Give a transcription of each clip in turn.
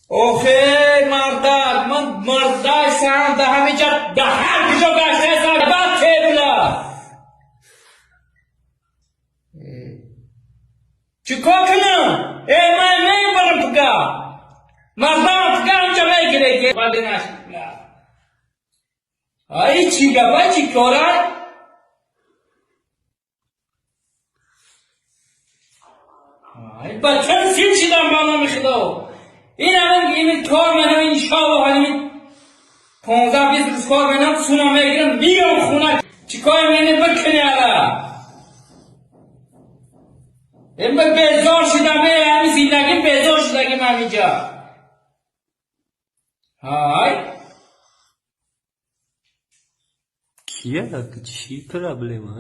Охе, мардак, ман мардайсам, да ҳамиҷа, да ҳар куҷо гаштаесам, бад тебла. Чӣ кор кунам? Э, ман мебарам пуга. Мардам пуга ҳамҷа мегире, ки баъде нашд. Ай, чӣ гап, ай, чӣ кора? Ай, бача, сир шидам, ба номи Худо. Ин ҳамин ин кор менам, иншоалло, ҳамин 15-20 рӯз кор менам, сума мегирам, миём хона. Чӣ кор мене бикунӣ ала? Ин безор шидам, э, ҳамин зиндагим безор шудагим ҳаминҷа. Ай. Кия? Чӣ проблема?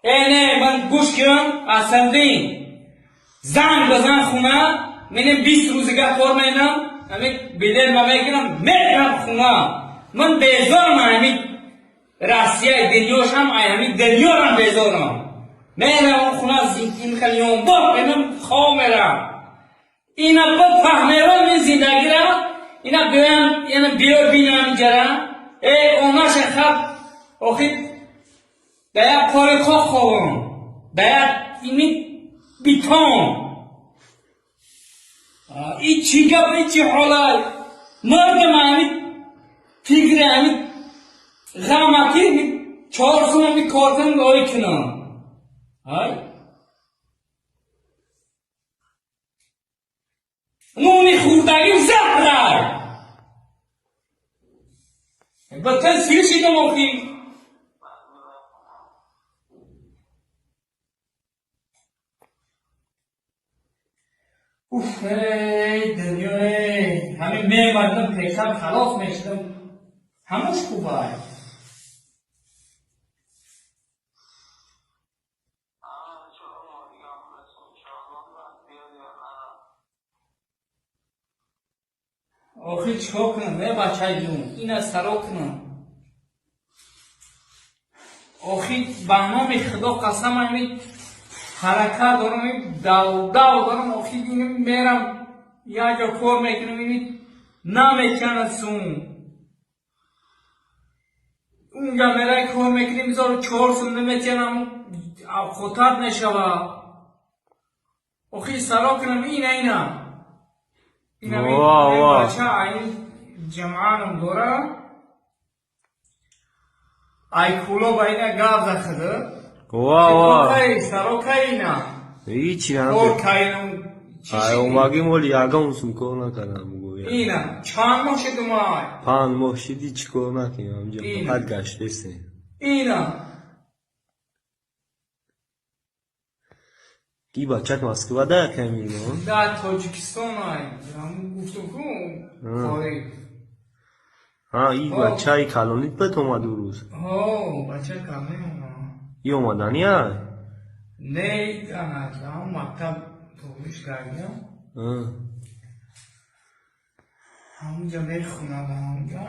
Э, не, ман гӯш кун, Асандин. Занг базан хона, менем 20 рӯзига кор менам, ҳамин билет ма мегирам, мерам хона. Ман безорам ҳамин Россияи дунёшам, ай ҳамин дунёрам безорам. Мерам хона, ин хел ёнбор менам, хоб мерам. Ина бифаҳмерам ин зиндагира, ина биёям, ина биё бинам инҷара. Э, онаша хаб, охи да як кори хок хобам, да як ини битон. И чӣ гап, и чӣ ҳолай? Мардам ҳамин фикри ҳамин ғама ки 4 сум ҳамин кор кунам, ой кунам. Ай? Нуни хӯрдагим заҳрай. Бутун сир шидам охи. Уф, эй, дунё, эй. Ҳамин мемардам, пешам халос мешудам. Ҳамаш хубай. Охи чӣ кор кунам, э, бачаҷун? Ина саро кунам. Охи, ба номи Худо қасам, ҳамин ҳаракат дорам, ин дав дорам, охи ин мерам, як ҷо кор мекунам, ини наметиянад сум. Унҷа мерай кор мекунем, бизор 4 сум наметиянам, хотат мешава. Охи саро кунам, ина ина. Ина Ва, ва. бача айн ҷамъанам дора. Ай куло ба ина гап захада. Ва, ва. Саро кай ина? Ҳичи. Кор кайнам. Ай, омагим, оли ягон сум кор накардам, гӯя. Ина чанд моҳ шуд май? 5 моҳ шиди, чӣ кор накунем ҳамҷа? Ина. Фақат гаштесем. Ина. Ки бачак Москва да камино? Дар Тоҷикистон ай. Гуфтум ку кори. Ҳа, и бачаи калонит бет омад ӯ рӯз. Ҳо, бача калонӣ омад. И омадани ай? Не, ана ҳам мактаб тобиш кардем. Ҳамунҷа мехонад ҳамунҷа.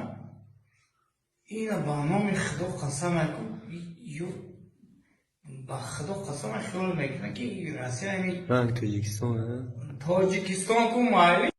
Ина ба номи Худо қасам ку, ё ба Худо қасам, хиёл мекунад ки Россия ами Ранг Тоҷикистон, а? Тоҷикистон ку майли.